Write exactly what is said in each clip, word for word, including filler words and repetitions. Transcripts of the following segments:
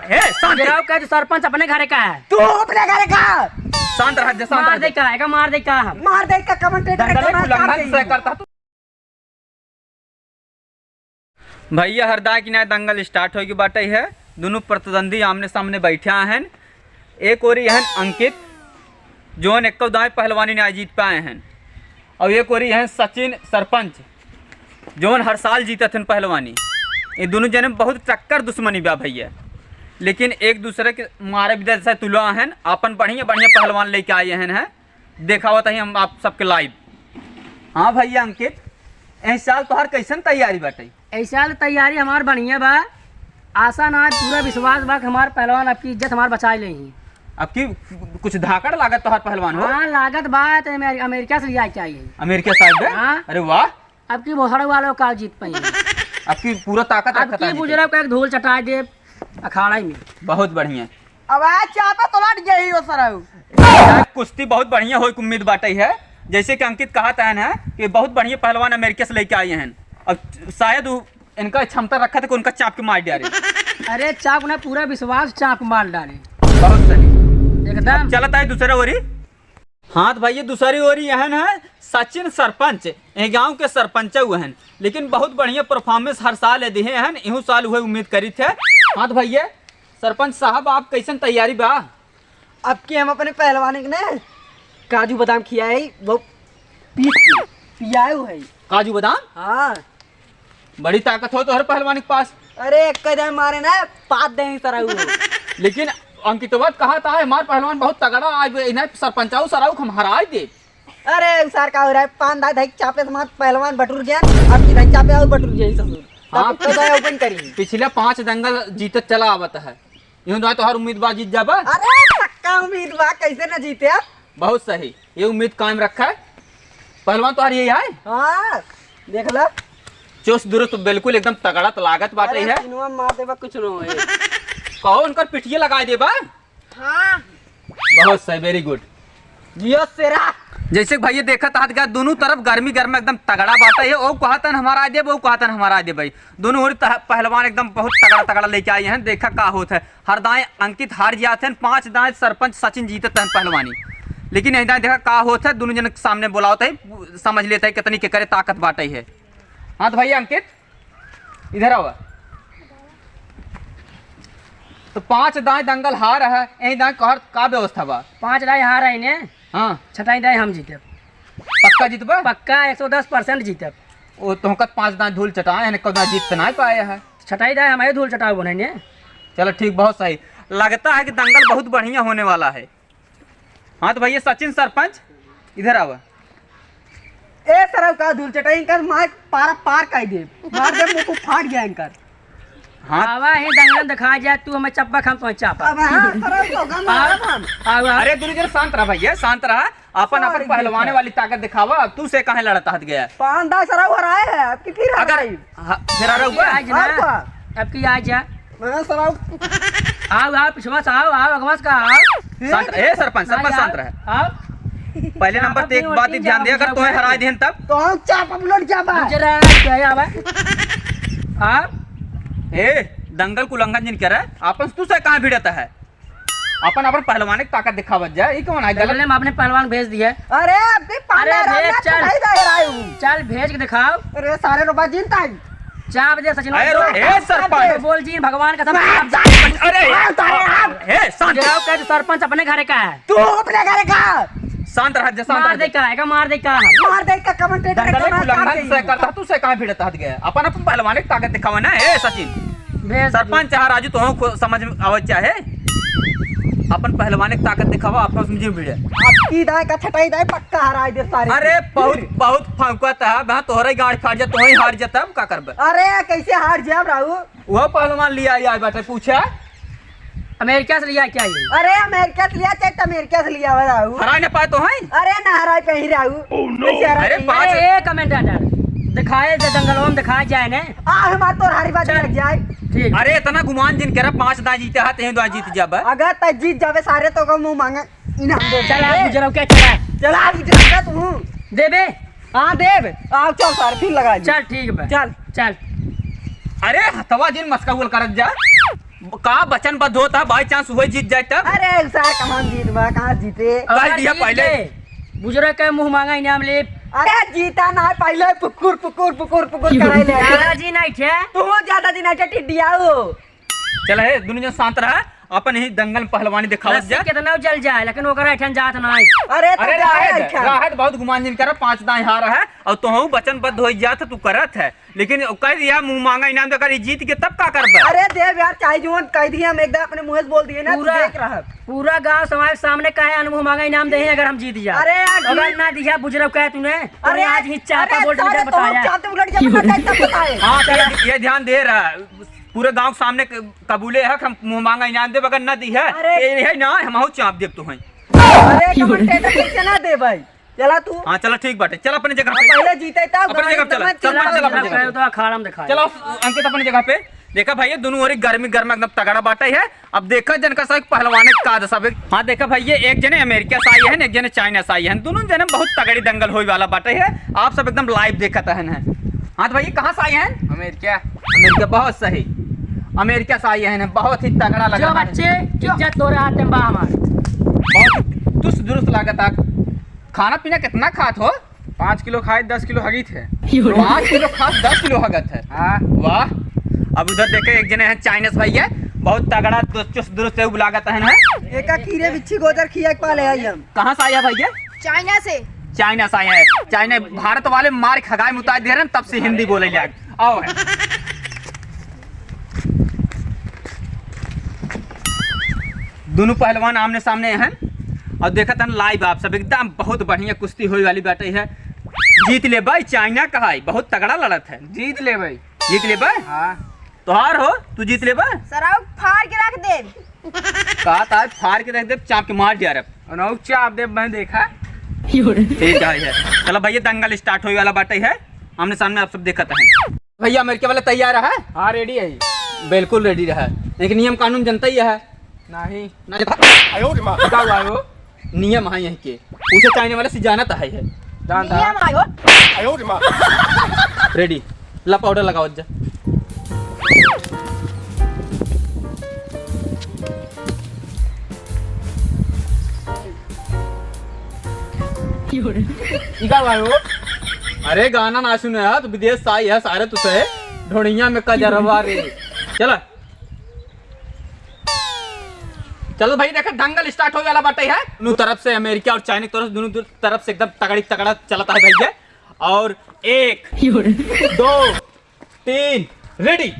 ए, शांति। गिराव का तो सरपंच अपने घरे का है। तू अपने घरे का? शांत रह जा, शांत मार रह दे जा। का, एका मार दे का हम? मार दे का, कमेंटेटर दंगल का मार उल्लंघन काट दे। से करता तू। भइया, हरदा की नाय दंगल start होइगी बाटइ है। दुनू प्रतिद्वंदी आमने सामने बैठे हएन। एक ओरी हएन अंकित, जौन एक्कउ दाईं पहलवानी नाय जीत पाए हएन, अउर एक ओरी हएन सचिन सरपंच, जौन हर साल जीतत हएन पहलवानी। ये दुनू जने में बहुत टक्कर दुश्मनी बा भइया, लेकिन एक दूसरे के मारे बिदा जैसे तुला हएन, आपन बढ़िया बढ़िया पहलवान लइके आए हएन, हैं। देखावत हई हम आप सबके live। हाँ भइया अंकित, एह साल तोहार कइसन तैयारी बाटइ? एह साल तैयारी हमार बढ़िया बा, आशा ना पूरा विश्वास बा कि हमार पहलवान अबकी इज्जत हमार बचाए लेइहीं। अबकी कुछ धाकड़ लागत तोहार पहलवान हो? हाँ लागत बा, तो अमेरि-, अमेरिका से लिया के आई है। अमेरिका से आइबे? हाँ। अरे वाह। अबकी भोसड़ा वालों का जीत पाई। अबकी पूरा ताकत रखत अबकी आदमी के। बुजुर्ग का एक धूल चटाए दे अखाड़ा में। बहुत बढ़िया। अब आज चापा तो लट गई हो सरऊ। कुश्ती बहुत बढ़िया होए के उम्मीद बाटइ है, जैसे कि अंकित कहत हएन है कि बहुत बढ़िया पहलवान अमेरिका से लइके आए हएन। अब शायद उ इनका क्षमता रखत है कि उनका चाप के मार डारे। अरे चाप ना, पूरा विश्वास चाप मार डारे। बहुत सही। एकदम। अब चलत है दूसरे ओरी। हाँ त भइया, दूसरी ओरी अहन है सचिन सरपंच, ए गाँव के सरपंच उ हएन, लेकिन बहुत बढ़िया performance हर साल ए दिहे हएन, इहू साल उहे उम्मीद करित है। हाँ त भइया, सरपंच साहब, आप कइसन तैयारी बा? अबकी हम अपने पहलवान के ने काजू बादाम खियाए, वो पीस के पियाए है। काजू बादाम? हाँ। बड़ी ताकत हो तोहरे पहलवान के पास। अरे, एक कदम मारे ना, पाद दे सरऊ। लेकिन अंकितवा कहत है, हमार पहलवान बहुत तगड़ा, आज इन्हें सरपंचाऊ सरऊ हम हराए दे। अरे, उ सार का हो रहा है, पान दाई धाई चापे से हमार पहलवान बटुर गया, अब की धाई चापे और बटुर गया ससुर। हाँ, तब तो दया open करी। पिछले पांच दंगल जीतत चला आवत है। यूं तो तोहार उम्मीद बा जीत जाबा? अरे पक्का उम्मीद बा, कैसे ना जीते अब? बहुत सही, ये उम्मीद कायम रखा है। पहलवान तोहार यही है? हाँ, देख ला। चुस्त दुरुस्त बिल्कुल एकदम तगड़ा त लागत बाटे अरे, है। सिनेमा मार देबा, कुछ न होए। कहो उनकर पिठिया लगा देबा। हाँ। बहुत सही, very good। जियो शेरा। जैसे कि भइया देखत हाथ गा दोनों तरफ गर्मी गर्मा एकदम तगड़ा बाटे है। ओ कहतन हमारा आ देब, ओ कहतन हमारा आ देब भाई। दोनों ओर तह-, पहलवान एकदम बहुत तगड़ा तगड़ा लेके आए हैं। देखा का होत है। हर दाएं अंकित हार जात हैं, पांच दाएं सरपंच सचिन जीतत हैं पहलवानी। लेकिन यही दाएं देखा का होत है, दोनों जन के सामने बुलावत है, समझ लेते हैं कितनी के करे ताकत बाटे है। हाँ तो भइया अंकित, इधर आवा। तो पांच दाएं दंगल हार है, यही दाएं कहर का व्यवस्था बा? पांच दाएं हार है ने? हाँ। छटाई दाएं हम जीतब। पक्का जीतबा? पक्का एक सौ दस percent जीतब। ओ, तोहका पांच दाएं धूल चटाए हैं, एको दाएं जीत तो नहीं पाए है। छटाई दाएं हमारे धूल चटाओ बने ने। चलो ठीक, बहुत सही। लगता है कि दंगल बहुत बढ़िया होने वाला है। हाँ तो भइया सचिन सरपंच, इधर आवा। ए सरऊ का धूल चटाई का मार पारा पार कर दे, मार दे मुंह को फाट गया इनकर। हाँ। आवा ही दंगल दिखा जा, तू हमें चप्पा, हम तो चापा। अब हाँ, सरऊ तो गम आवा, मारब हम। आवा। अरे दोनों जन शांत रहा भइया, शांत रहा। अपन, अपन शांत पहलवाने रहा। वाली ताकत दिखावा। अब तू से काहे लड़त हत गया? पांच दाएं सरऊ हराए है, अब की फिर अगर हराई। हाँ, फिर हराऊ अब की बा? आज ना, और का? अब की आज जा। मैं सरऊ। आओ, आओ, पिछवा से आओ, आओ, अगवा से का आओ। शांत, ए सरपंच, सरपंच आओ, शांत रहे। आओ। पहले नंबर पे एक बात ही ध्यान दे, अगर तुम्हें हराए देन तब। तो हम चाप अपलोड क्या बा? गुजरात क्या है आवा? आओ। ए, दंगल को उल्लंघन जिन करे, आपन तू से कहाँ भिड़ता है? अपन, अपन पहलवान के ताकत दिखावत जा, ई कौन है गलत? पहले हम अपने पहलवान भेज दिए। अरे, अबे अरे, पांडा भेज, राजा चल। चढ़ाई दे रहा हूँ। चल, भेज के दिखाओ। अरे, सारे रुपया जीनता है। चाप दे सचिन। अरे, ए, सरपंच। बोल जी, भगवान कसम, चाप दे। अरे, अरे, अरे, अरे। ए, शांत। गिराव का सरपंच अपने घरे का है। तू अपने घरे का। शांत रह जा, शांत मार रह दे जा। का, एका मार दे का हम। मार दे का, कमेंटेटर दंगल का मार उल्लंघन काट दे। से करता, तू से कहाँ भिड़त हत गया? अपन, अपन पहलवान के ताकत दिखावा ना, ए, सचिन। भेज सरपंच चाहे राजू, तो हमको समझ में आवत चाहे। अपन पहलवान के ताकत दिखावा, आपस में जिम भिड़े। आपकी दाएं का छटाई दाएं पक्का हराई दे सारे। अरे, बहुत, बहुत फौकत है, मैं तोहरे गाड़ फाड़ जा, तोही हार जा, तब का करबे? अरे, कैसे हार जाब राऊ? वो पहलवान लिया आई बाटे, पूछा। अमेरिका से लिया क्या ये? अरे, अमेरिका से लिया, चाहे तो अमेरिका से लिया हुआ राऊ। हराई ना पाए तो हैं? अरे, ना हराई पे ही राऊ। Oh, no। कैसे हराई अरे, पे ही? पाँच अरे, एक कमेंटेटर दिखाए दे, दंगलवा में दिखाए जाए ने। आ, हमार तोर हारी बात लग जाए। ठीक। अरे, इतना गुमान जिन करा, पाँच दाएं जीते हाथ, यहीं दाएं जीत जाबे। अगर तय जीत जाबे सारे, तो का मुंह मांगे इनाम दे। चल, आ, गुजराव क्या चला? चला, गुजराव क्या तू? देबे? हाँ, देब। आओ, चल सारे, फिर लगा ली। चल, ठीक बा। चल। चल। अरे, हथवा जिन मस्का उल करत जा। का वचनबद्ध होत है, by chance उहे जीत जाए तब? अरे, उ सार कहाँ जीत बा, कहाँ जीते? कह अगर दिया जीत पहले। गए, बुजुर्ग के मुँह माँगा इनाम ले। अरे, जीता ना है, पहले पुकुर, पुकुर, पुकुर, पुकुर कराई ले। दादाजी नहीं थे। तू ज्यादा दिन नहीं थे, टिड्डिया हो। चला हे, दुनू जन शांत रहा, अपन ही दंगल में पहलवानी दिखावत रस्सी जा। कितना जल जाए, लेकिन ओकरा ऐठन जात नाई। अरे, तो अरे, जाए राहत, ऐठन। राहत बहुत गुमान जिन करा, पाँच दाएं हारा है, और तोहू वचनबद्ध हो जात, तू करत है। लेकिन कह दिया, मुँह माँगा इनाम दे, अगर ई जीत के तब का करबे? अरे देव यार, चाहे जौन कह दिए, हम एकदम अपने मुँह से बोल दिए ना, तू पूरा, देख रहा। पूरा गाँव समाज के सामने कहे, मुँह माँगा इनाम दे, अगर हम जीत जा। अरे यार, अगर जीत ना दिया, बुजुर्ग कहे तूने, तो अरे, आज ही चापा अरे, बोल्ट सारे निकल तो हम बताया। चापते उलट जाए, पता है, तब बताए। हाँ, तो ये, ये ध्यान दे रहा, पूरे गाँव के सामने क-, कबूले है, हम मुँह माँगा इनाम देब, अगर ना दी है, अरे। ये है ना, हम चाप देब तो हैं। अरे, कमेंटेटर कैसे ना दे भाई? चला तू। हाँ, चला, ठीक बाटे। चला अपने जगह पे। पहले जीते तब अपने जगह पे चला। चल, चल, चल, अपने जगह पे। तो अखाड़ा में दिखाए। चला, अंकित, अपने जगह पे। देखा भाई, ये दुनू ओरी गर्मी गर्मा एकदम तगड़ा बाटे है। अब देखा जन का सब पहलवाने का दशा बे। हाँ, देखा भाई, ये एक जने अमेरिका से आई है, एक जने चाइना से आई है। दुनू जने बहुत तगड़ी दंगल होए वाला बाटे है। आप सब एकदम live देखत है। हाँ तो भाई, ये कहाँ से आई है? अमेरिका। अमेरिका, बहुत सही। अमेरिका से आई है, बहुत ही तगड़ा लगा जो है। बच्चे, जो इज्जत तोरे हाथ में बा हमार। बहुत चुस्त दुरुस्त लागत है। खाना पीना कितना खात हो? पाँच किलो खाए, दस किलो हगीत है। पाँच किलो खात, दस किलो हगत है। हाँ। वाह। अब उधर देखे, एक जने हैं चाइनीज भैया, बहुत तगड़ा दु-, चुस्त दुरुस्त है, उ लागत है ना। एका कीरे बिच्छी गोदर खिया के पाले आई हम। कहाँ से आया भैया? चाइना से। चाइना से आया है। चाइना, भारत वाले मार खगाए मुताज दे रहे हैं, तब से हिंदी बोले लाग। आओ है। दोनों पहलवान आमने सामने हैं और देखत हन live आप सब, एकदम बहुत बढ़िया कुश्ती होए वाली बाटे है। जीत ले भाई, चाइना का है, बहुत तगड़ा लड़त है। जीत ले भाई। जीत ले भाई? हाँ। तोहार हो, तू जीत ले भाई? सराउ फाड़ के रख दे। का तार फाड़ के रख दे, चाप के मार दिया रे। अनौ चाप दे, मैं देखा। ठीक है, है। चलो भैया, दंगल start होए वाला बाटे है, आमने सामने आप सब देखत हैं। भैया, अमेरिका वाला तैयार है? हाँ, ready है। बिल्कुल ready रहा, लेकिन नियम कानून जनता ही है। नहीं। ना जनता। आयो रे माँ। का हुआ हो? नियम है यहीं के, उसे चाइना वाला से जानत है, है। जानता। नियम आयो। आयो रे माँ। Ready, ला पाउडर लगावत जा। ई का भाई हो? अरे गाना ना सुने हा, तो विदेश से आई है सारे तुसे ढोड़िया में कजरवा रे। चला। चलो भाई, देखा दंगल start होए वाला बाटे है। दोनों तरफ से, अमेरिका और चाइना की तरफ, दोनों तरफ से एकदम तगड़ी तगड़ा चलता है भैया। और एक, दो, तीन, ready।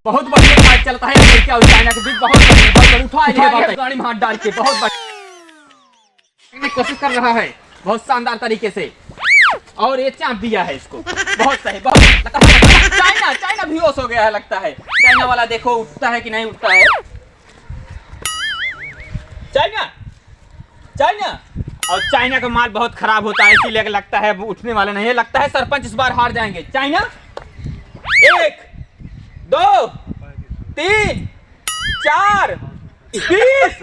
बहुत बढ़िया fight चलता है अमेरिका और चाइना के बीच। बहुत बढ़िया, बहुत बढ़िया। उठा लिया है गाड़ी में हाथ डाल के, बहुत बढ़िया। ने कोशिश कर रहा है बहुत शानदार तरीके से, और ये चाप दिया है इसको। बहुत सही, बहुत। चाइना, चाइना बेहोश हो गया है लगता है। चाइना वाला देखो उठता है कि नहीं उठता है। चाइना, चाइना। और चाइना का माल बहुत खराब होता है, इसीलिए लगता है वो उठने वाला नहीं है। लगता है सरपंच इस बार हार जाएंगे। चाइना, एक, दो, तीन, चार, बीस।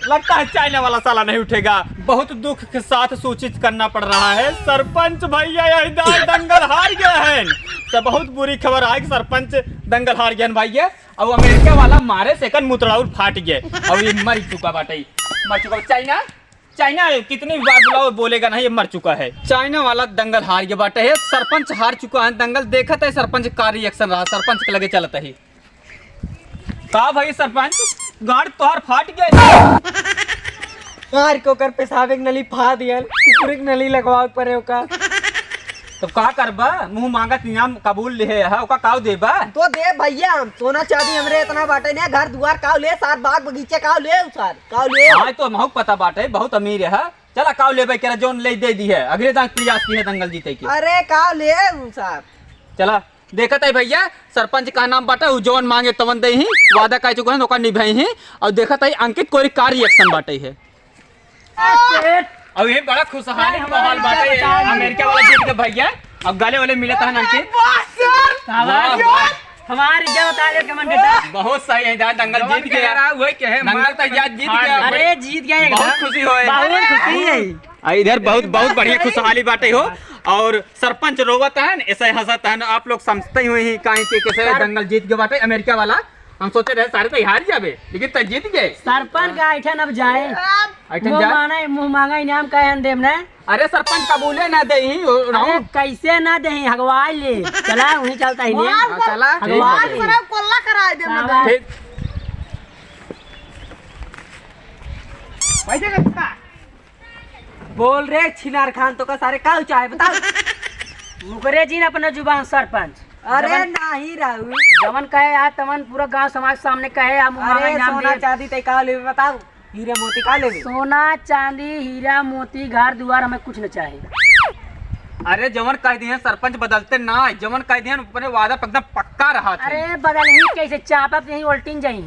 लगता है चाइना वाला साला नहीं उठेगा। बहुत दुख के साथ सूचित करना पड़ रहा है, सरपंच भैया यही दाल दंगल हार गया है। तो बहुत बुरी खबर है कि सरपंच दंगल हार गया है भैया। और अमेरिका वाला मारे से एकर मुतड़ाउर फाट गया, और ये मर चुका बाटे, मर चुका। चाइना, चाइना कितनी भी बार बुलाओ, बोलेगा नहीं, ये मर चुका है। चाइना वाला दंगल हार गया बाटे है, सरपंच हार चुका है दंगल। देखत है सरपंच का reaction रहा, सरपंच के लगे चलत है। का भाई सरपंच, गाड़ तोहार फाट गया? मार के ओकर पेशाब के नली फाड़ दियल, कुकुर के नली लगवावे पड़े ओकर। तो का करबा, मुंह मांगत इनाम कबूल लिहे है, ओका काव देबा? तो दे भैया, हम सोना चांदी हमरे इतना बाटे ने, घर दुआर काव ले, सार बाग बगीचे काव ले, उ सार काव ले। हाँ, तो हमहू पता बाटे, बहुत अमीर है। चला काव लेबे केरा, जौन ले दे दी है, अगले दांग प्रयास की है दंगल जीते की। अरे काव ले उ सार। चला। देखत है भैया, सरपंच का नाम बाटे, उ जौन मांगे तवन दे ही, वादा कर चुका है, ओकर निभाई ही। और देखत है अंकित कोरी का reaction बाटे है। अब ये बड़ा खुशहाली का माहौल बाटे, अमेरिका वाला जीत के भैया। अब गले वाले मिले तहन अंकित। वाह, वाह। हमारी इज्जत उतार के कमेंट करता। बहुत सही है, जा दंगल जीत गया। वही कहे, दंगल तो यार जीत गया। अरे जीत गया एकदम। बहुत खुशी होए। बहुत खुशी है। आ, इधर बहुत, बहुत बढ़िया खुशहाली बाटे हो। और सरपंच रोवत हन, ऐसे हंसत हन, आप लोग समझते ही हुए ही काहे के कैसे दंगल जीत गए बाटे अमेरिका वाला। हम सोचे रहे सारे तो हार जाबे, लेकिन तै जीत गए। सरपंच का ऐठन अब जाए। ऐठन मुँह जाए? मांगा, मुँह मांगा इनाम काहे न देब ना? अरे सरपंच कबूले ना देही, ओ, अरे रहूं। कैसे ना देही, हगवाई ले। चला, वहीं चलता ही ने। हाँ, चला। ठीक बाटे। कोल्ला कराए देब ना। ठीक। पैसे का? बोल रे छिनार खान, तो का सारे का चाहे बताओ। मुकरे जी ने अपना जुबान सरपंच। अरे जवन, नाही राहुल। जवन कहे आज तवन पूरा गांव समाज सामने कहे, हम अरे हमारा इनाम सोना दिए। चांदी तै का लेबे बताओ? हीरा मोती का लेबे? सोना चांदी हीरा मोती घर दुआर हमें कुछ न चाहे। अरे जवन कह दिए सरपंच बदलते ना, जवन कह दिए अपने वादा पे एकदम पक्का रहा थे। अरे बदल ही कैसे, चापब यही उल्टिन जाई।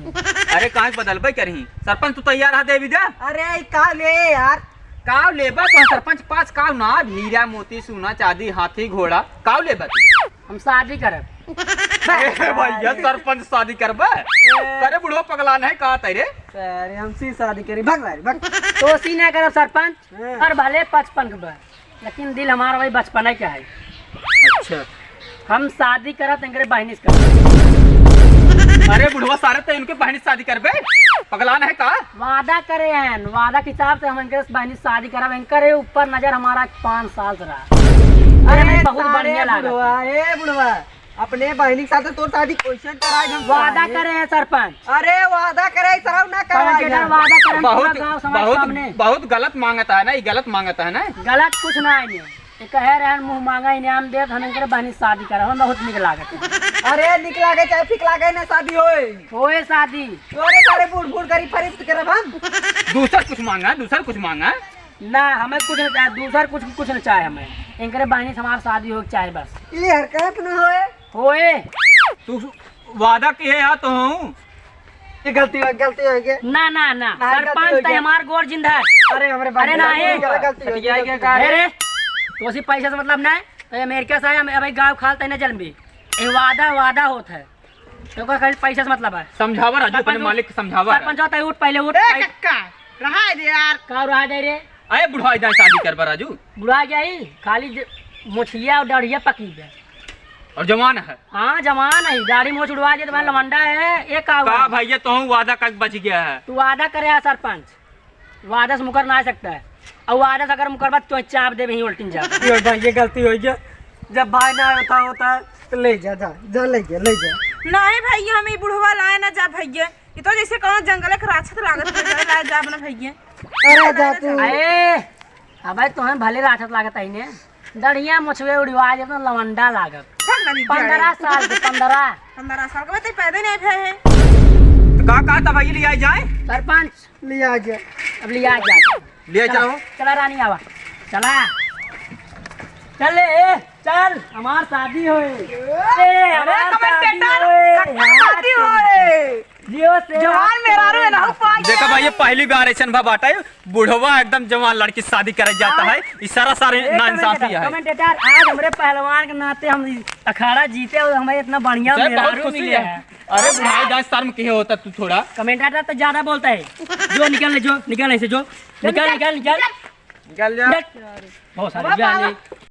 अरे काहे बदलबे करही सरपंच, तू तैयार है देवी दे। अरे ई का ले यार? काव लेबा तो सरपंच पास काव ना, हीरा मोती सोना चांदी हाथी घोड़ा काव लेबा तू? हम शादी करब। ए भैया सरपंच शादी करबा? अरे बुढ़वा पगला नहीं कहा तै रे। अरे हमसे शादी करी, भाग रहा है, भाग। तो सी ना करब सरपंच, हाँ। और भले पचपन के बा, लेकिन दिल हमारा वही बचपन के है। अच्छा। हम शादी करत इनकरे बहिनी से करब। अरे बुढ़वा सारे तो इनके बहिनी से शादी करबे? पगलान है का? वादा करे हैं, वादा के हिसाब से हम इनके बहिनी से शादी करब। इनकरे ऊपर नजर हमारा पाँच साल से रहा। अरे अरे हमें बहुत सारे बढ़िया लागत बुढ़वा, है। ए बुढ़वा, अपने बहिनी के साथ तोर शादी कैसे कराए हम वादा सारे? करे हैं सरपंच। अरे वादा करे, सरऊ ना करवाई कमेंटेटर ना। वादा करे हैं पूरा बहुत, गांव समाज बहुत, सामने। बहुत गलत मांगता है ना, ये गलत मांगता है ना। गलत कुछ ना है ये। ये कहे रहन मुँह मांगा इनाम देत, हम इनकरे बहिनी से शादी करब, हमें बहुत निक लागत है। अरे निक लागे चाहे फिक लागे ना शादी होए। होए शादी। तोरे सारे बूढ़ बूढ़ गरीब फरीब से करब हम। दूसर कुछ मांगा, दूसर कुछ मांगा। ना, हमें कुछ न चाहे, दूसर कुछ, कुछ न चाहे हमें। इनकरे बहिनी से हमार शादी होए के चाहे बस। ये हरकत न होए। होए। तू वादा किहे हा तो हूँ। ये गलती हो, गलती हो गई। ना, ना, ना। ना, गलती सरपंच हो तै गई। हमार गोर जिंदा है। अरे, हमरे अरे, ना, बहिनी ए। गलती हो गई, गलती हो गई। अरे, तो उसी पैसे से मतलब ना है। तो अमेरिका से आए, हम अबे गाँव खाल तै ना जन्मी। ये वादा, वादा होत है। तो का खाली पैसा से मतलब है? समझावा राजू, अपने सरपंच मालिक के समझावा। सरपंच होता है, उठ पहले उठ। ए, कक्का, रहा दे यार। का रहा दे रे? अरे बुढ़वा इधर शादी करबा राजू। बुढ़वा गया ही, खाली ज-, मोछिया और दाढ़िया पकी है। और जवान है। हाँ, जवान है, दाढ़ी मोछ उड़वा दिया तो भाई लवंडा है, ये का हुआ? का भैया, तो वादा कर बच गया है। तू वादा करे है सरपंच। वादा से मुकर ना सकता है। और वादा से अगर मुकरबा तो चाप देबे ही उल्टिन जाब। ये भाई, ये गलती हो गया। जब भाई ना होता, होता है, तो ले जा, जा, जा, ले जा, ले जा। नहीं भैया, हम ई बुढ़वा लाए ना जा भैया। ये तो जैसे कौन जंगल के राक्षस लागत है, जा, लाए जाब ना भैया। अरे जा तू। अरे, अबे तोहन भले राक्षस लागत है ने। दढ़िया मोछवे उड़वा दे तो लवंडा लागत। पन्द्रह साल के, पन्द्रह। पन्द्रह साल के, बते पैदा नहीं भय है। तो का, का तब ये लिया जाए? सरपंच। लिया गया। अब लिया जा। लिया चला, जाओ। चला रानी आवा। चला। चल ले, ए, चल, हमार शादी होए। ए, अरे हमार शादी कमेंटेटर, होए। कक्का शादी होए। जियो से जवान मेहरारू है ना, पाँच। देखा भाई, ये पहली बार ऐसन भा बाटा है, बुढ़वा एकदम जवान लड़की शादी करे जाता है, ई सारा सारे एक ना इंसाफी कमेंटेटर, है। कमेंटेटर, आज हमरे पहलवान के नाते हम ई अखाड़ा जीते और हमें इतना बढ़िया सर, बहुत मेहरारू खुशी मिले है। है। अरे बुढ़ाई जाए, शर्म किहे होता तू थोड़ा। कमेंटेटर तो ज्यादा बोलता है। जो निकल ले, जो निकल ऐसे, जो निकल, निकल, निकल। निकल जा। निकल। बहुत सारे अब ज्ञानी।